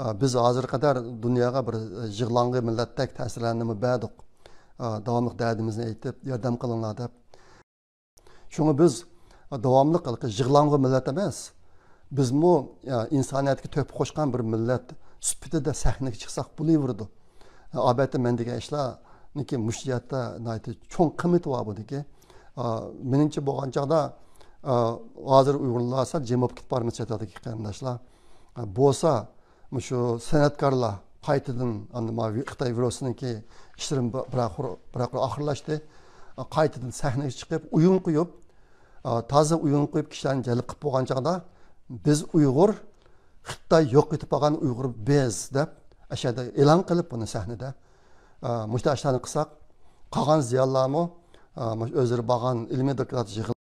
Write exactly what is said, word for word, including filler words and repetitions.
ئا، بىز ھازىرغا قەدەر دۇنياغا بىر يىغلاڭغۇ مىللەتتەك تەسىرلەرنىمۇ بەردۇق. ئا، داۋاملىق دەردىمىزنى ئېيتىپ، ياردەم قىلىڭلار دەپ. شۇڭا بىز داۋاملىق ھېلىقى يىغلاڭغۇ مىللەت ئەمەس، بىزمۇ، ئا، ئىنسانىيەتكە تۆھپە قوشقان بىر مىللەت سۈپىتىدە سەھنىگە چىقساق بولۇۋېرىدۇ. ئا، ئەلۋەتتە، مەن دېگەن ئىشلارنىڭكى مۇشۇ جەھەتتە ناھايىتى چوڭ قىممىتى بار بۇنىڭكى. ئا، مېنىڭچە بولغان چاغدا، ئا، ھازىر ئۇيغۇرلار سەل جىم بولۇپ كېتىپ بارمىز چەت ئەلدىكى قېرىنداشلار. ئا، بولسا، مۇشۇ سەنئەتكارلار قايتىدىن، ئەمدى ما خىتاي ۋىرۇسىنىڭكى ئىشلىرى بىراقۇر، بىراقۇر ئاخىرلاشتى. قايتىدىن سەھنىگە چىقىپ، ئويۇن قويۇپ، تازا ئويۇن قويۇپ، كىشىلەرنى جەلپ قىلىپ بولغان چاغدا، بىز ئۇيغۇر، خىتاي يوق ئېتىپ بولغان ئۇيغۇر بىز دەپ، ئەشەدە ئېلان قىلىپ بۇنى سەھنىدە، مۇشۇنداق ئىشلارنى قىلساق، قالغان زىيالىيلارمۇ، مۇشۇ ئۆزلىرى بارغان ئىلمىي دوكلات يىغىن